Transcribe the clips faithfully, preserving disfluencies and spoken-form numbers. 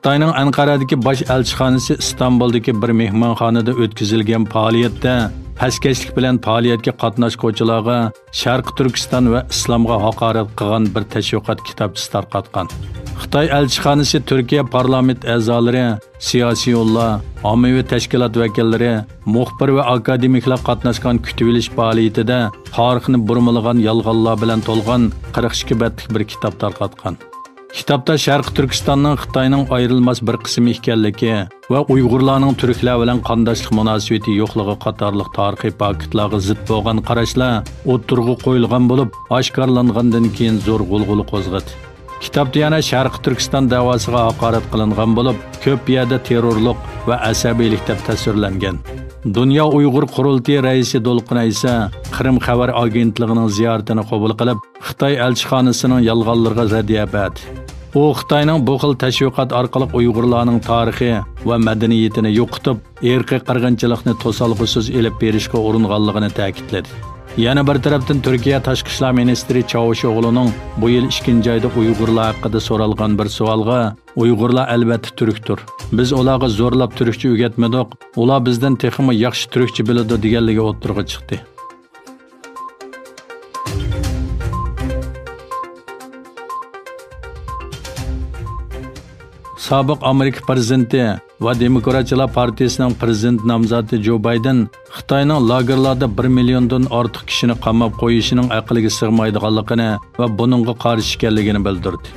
خىتاينىڭ ئەنقەرەدىكى باش ئەلچىخانىسى ئىستانبۇلدىكى بىر مېھمانخانىدا ئۆتكۈزۈلگەن پائالىيەتتە پەسكەشلىك بىلەن پائالىيەتكە قاتناشقۇچىلارغا شەرقىي تۈركىستان ۋە ئىسلامغا ھاقارەت قىلغان بىر تەشۋىقات كىتابچىسى تارقاتقان. خىتاي ئەلچىخانىسى تۈركىيە پارلامېنت ئەزالىرى، سىياسىيونلار، ئاممىۋى تەشكىلات ۋەكىللىرى، مۇخبىر ۋە ئاكادېمىكلار قاتناشقان كۈتۈۋېلىش پائالىيىتىدە تارىخنى بۇرمىلىغان يالغانلار بىلەن تولغان قىرىق ئىككى بەتلىك بىر كىتاب تارقاتقان. كىتابتا شەرقىي تۈركىستاننىڭ خىتاينىڭ ئايرىلماس بىر قىسمى ئىكەنلىكى ۋە ئۇيغۇرلارنىڭ تۈركلەر بىلەن قانداشلىق مۇناسىۋىتى يوقلۇقى قاتارلىق تارىخىي پاكىتلارغا زىت بولغان قاراشلار ئوتتۇرىغا قويۇلغان بولۇپ، ئاشكارىلانغاندىن كېيىن زور غۇلغۇلا قوزغىدى. كىتابتا يەنە شەرقىي تۈركىستان دەۋاسىغا ھاقارەت قىلىنغان بولۇپ، كۆپ يەردە تېررورلۇق ۋە ئەسەبىيلىك دەپ تەسۋىرلەنگەن. دۇنيا ئۇيغۇر قۇرۇلتىيى رەئىسى دولقۇن ئەيسا قىرىم خەۋەر ئاگېنتلىقىنىڭ زىيارىتىنى قوبۇل قىلىپ، خىتاي ئەلچىخانىسىنىڭ يالغانلىرىغا رەددىيە بەردى. ئۇ خىتاينىڭ بۇ خىل تەشۋىقات ئارقىلىق ئۇيغۇرلارنىڭ تارىخى ۋە مەدەنىيىتىنى يوقىتىپ، ئىرقىي قىرغىنچىلىقنى توسالغۇسىز ئېلىپ بېرىشقا ئۇرۇنغانلىقىنى تەكىتلىدى. يەنە بىر تەرەپتىن، تۈركىيە تاشقى ئىشلار مىنىستىرى چاۋۇشئوغلۇنىڭ بۇ يىل ئىككىنچى ئايدا ئۇيغۇرلار ھەققىدە سورالغان بىر سوئالغا، «ئۇيغۇرلار ئەلۋەتتە تۈركتۇر. بىز ئۇلارغا زورلاپ تۈركچە ئۆگەتمىدۇق. ئۇلار بىزدىن تېخىمۇ ياخشى تۈركچە بىلىدۇ» دېگەنلىكى ئوتتۇرىغا چىقتى. سابىق ئامېرىكا پىرېزىدېنتى ۋە دېموكراتچىلار پارتىيىسىنىڭ پىرېزىدېنت نامزاتى جو بايدېن خىتاينىڭ لاگېرلاردا بىر مىليوندىن ئارتۇق كىشىنى قاماپ قويۇشىنىڭ ئەقىلگە سىغمايدىغانلىقىنى ۋە بۇنىڭغا قارشى ئىكەنلىكىنى بىلدۈردى.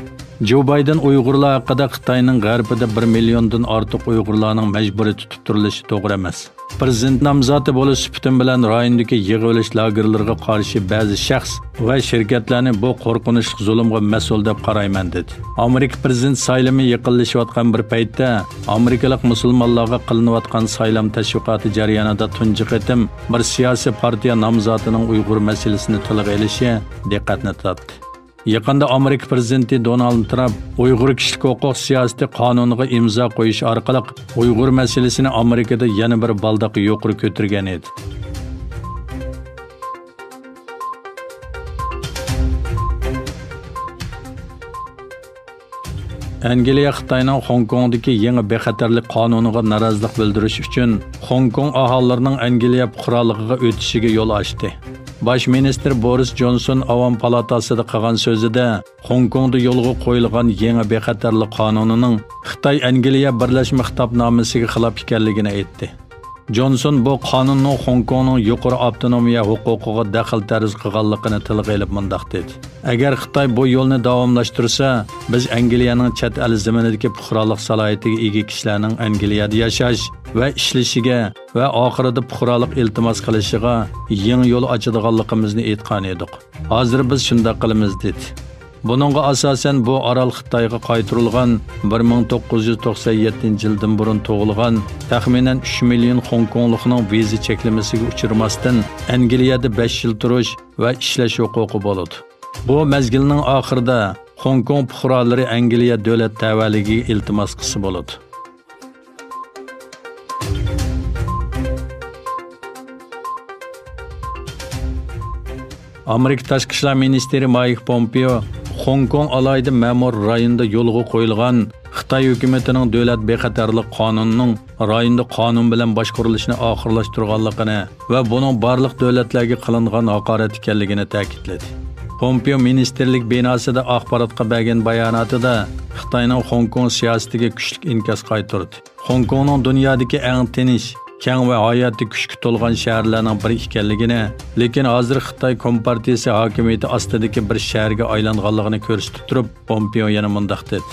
جو بايدېن ئۇيغۇرلار ھەققىدە خىتاينىڭ غەربىدە بىر مىليوندىن ئارتۇق ئۇيغۇرلارنىڭ مەجبۇرىي تۇتۇپ تۇرۇلۇشى توغرا ئەمەس، پىرېزىدېنت نامزاتى بولۇش سۈپىتىم بىلەن رايوندىكى يىغىۋېلىش لاگېرلىرىغا قارشى بەزى شەخس ۋە شىركەتلەرنى بۇ قورقۇنچلۇق زۇلۇمغا مەسئۇل دەپ قارايمەن، دېدى. ئامېرىكا پىرېزىدېنت سايلىمى يېقىنلىشىۋاتقان بىر پەيتتە، ئامېرىكىلىق مۇسۇلمانلارغا قىلىنىۋاتقان سايلام تەشۋىقاتى جەريانىدا تۇنجى قېتىم بىر سىياسىي پارتىيە نامزاتىنىڭ ئۇيغۇر مەسىلىسىنى تىلغا ئېلىشى دىققەتنى تارتتى. يېقىندا ئامېرىكا پىرېزىدېنتى دونالد ترامپ ئۇيغۇر كىشىلىك ھوقۇق سىياسىتى قانۇنىغا ئىمزا قويۇش ئارقىلىق ئۇيغۇر مەسىلىسىنى ئامېرىكىدا يەنە بىر بالداققا يۇقىرى كۆتۈرگەن ئىدى. ئەنگلىيە خىتاينىڭ خوڭكوڭدىكى يېڭى بىخەتەرلىك قانۇنىغا نارازىلىق بىلدۈرۈش ئۈچۈن خوڭكوڭ ئاھالىلىرىنىڭ ئەنگلىيە پۇقرالىقىغا ئۆتۈشىگە يول ئاچتى. باش مىنىستىر بورىس جونسون ئاۋام پالاتاسىدا قىلغان سۆزىدە، خوڭكوڭدا يولغا قويۇلغان يېڭى بىخەتەرلىك قانۇنىنىڭ خىتاي ئەنگلىيە بىرلەشمە خىتابنامىسىگە خىلاپ ئىكەنلىكىنى ئېيتتى. جونسون بۇ قانۇننىڭ خوڭكوڭنىڭ يۇقىرى ئاپتونومىيە ھوقۇقىغا دەخلى تەرۇز قىلغانلىقىنى تىلغا ئېلىپ مۇنداق دېدى: «ئەگەر خىتاي بۇ يولنى داۋاملاشتۇرسا، بىز ئەنگلىيەنىڭ چەت ئەل زېمىنىدىكى پۇقرالىق سالاھىيىتىگە ئىگە كىشىلەرنىڭ ئەنگلىيەدە ياشاش ۋە ئىشلىشىگە ۋە ئاخىرىدا پۇقرالىق ئىلتىماس قىلىشىغا يېڭى يول ئاچىدىغانلىقىمىزنى ئېيتقان ئىدۇق. ھازىر بىز شۇنداق قىلىمىز» دېدى. بۇنىڭغا ئاساسەن، بۇ ئارال خىتايغا قايتۇرۇلغان بىر مىڭ توققۇز يۈز توقسەن يەتتىنچى يىلدىن بۇرۇن تۇغۇلغان تەخمىنەن ئۈچ مىليون خوڭكوڭلۇقنىڭ ۋىزا چەكلىمىسىگە ئۇچرىماستىن، ئەنگلىيەدە بەش يىل تۇرۇش ۋە ئىشلەش ھوقۇقى بولىدۇ. بۇ مەزگىلنىڭ ئاخىرىدا خوڭكوڭ پۇقرالىرى ئەنگلىيە دۆلەت تەۋەلىكىگە ئىلتىماس قىلسا بولىدۇ. ئامېرىكا تاشقى ئىشلار مىنىستىرى مايك پومپېئو خوڭكوڭ ئالاھىدە مەمۇرىي رايونىدا يولغا قويۇلغان خىتاي ھۆكۈمىتىنىڭ دۆلەت بىخەتەرلىك قانۇنىنىڭ رايوندا قانۇن بىلەن باشقۇرۇلۇشىنى ئاخىرلاشتۇرغانلىقىنى ۋە بۇنىڭ بارلىق دۆلەتلەرگە قىلىنغان ھاقارەت ئىكەنلىكىنى تەكىتلىدى. پومپېئو مىنىستىرلىك بىناسىدا ئاخباراتقا بەرگەن باياناتىدا خىتاينىڭ خوڭكوڭ سىياسىتىگە كۈچلۈك ئىنكاس قايتۇردى. خوڭكوڭنىڭ دۇنيادىكى ئەڭ تىنچ، كەڭ ۋە ھاياتىي كۈچكە تولغان شەھەرلەرنىڭ بىرى ئىكەنلىكىنى، لېكىن ھازىر خىتاي كومپارتىيىسى ھاكىمىيىتى ئاستىدىكى بىر شەھەرگە ئايلانغانلىقىنى كۆرسىتىپ تۇرۇپ، پومپېئو يەنە مۇنداق دېدى: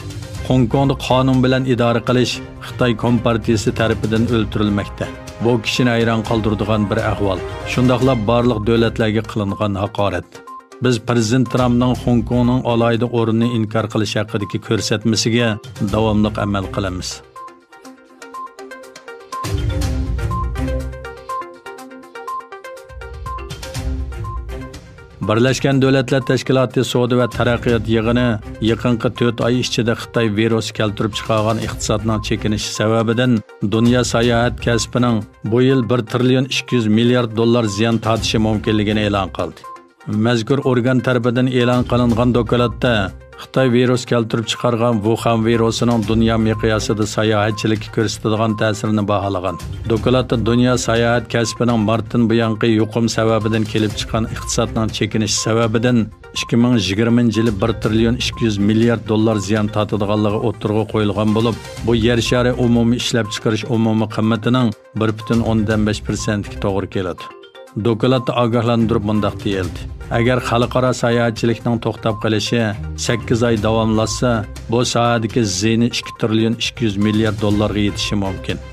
«خوڭكوڭدا قانۇن بىلەن ئىدارە قىلىش خىتاي كومپارتىيىسى تەرىپىدىن ئۆلتۈرۈلمەكتە. بۇ كىشىنى ھەيران قالدۇرىدىغان بىر ئەھۋال. شۇنداقلا بارلىق دۆلەتلەرگە قىلىنغان ھاقارەت. بىز پىرېزىدېنت ترامپنىڭ خوڭكوڭنىڭ ئالاھىدە ئورنىنى ئىنكار قىلىش ھەققىدىكى كۆرسەتمىسىگە داۋاملىق ئەمەل قىلىمىز.» بىرلەشكەن دۆلەتلەر تەشكىلاتى سودا ۋە تەرەققىيات يىغىنى يېقىنقى تۆت ئاي ئىچىدە خىتاي ۋىرۇسى كەلتۈرۈپ چىقارغان ئىقتىسادنىڭ چېكىنىشى سەۋەبىدىن دۇنيا ساياھەت كەسپىنىڭ بۇ يىل بىر تىرىليون ئىككى يۈز مىليارد دوللار زىيان تارتىشى مۇمكىنلىكىنى ئېلان قىلدى. مەزكۇر ئورگان تەرىپىدىن ئېلان قىلىنغان دوكلاتتا خىتاي ۋىرۇس كەلتۈرۈپ چىقارغان ۋۇخەن ۋىرۇسىنىڭ دۇنيا مىقياسىدا ساياھەتچىلىككە كۆرسىتىدىغان تەسىرىنى باھالىغان. دوكلاتتا دۇنيا ساياھەت كەسپىنىڭ مارتتىن بۇيانقى يۇقۇم سەۋەبىدىن كېلىپ چىققان ئىقتىسادنىڭ چېكىنىشى سەۋەبىدىن ئىككى مىڭ يىگىرمىنچى يىلى بىر تىرىليون ئىككى يۈز مىليارد دوللار زىيان تارتىدىغانلىقى ئوتتۇرىغا قويۇلغان بولۇپ، بۇ يەر شارى ئومۇمىي ئىشلەپچىقىرىش ئومۇمىي قىممىتىنىڭ بىر پۈتۈن ئوندىن بەش پىرسەنتكە توغرا كېلىدۇ. دوكلاتتا ئاگاھلاندۇرۇپ مۇنداق دېيىلدى: ئەگەر خەلقئارا ساياھەتچىلىكنىڭ توختاپ قېلىشى سەككىز ئاي داۋاملاشسا، بۇ ساھەدىكى زىيىنى ئىككى تىرىليون ئىككى يۈز مىليارد دوللارغا يېتىشى مۇمكىن.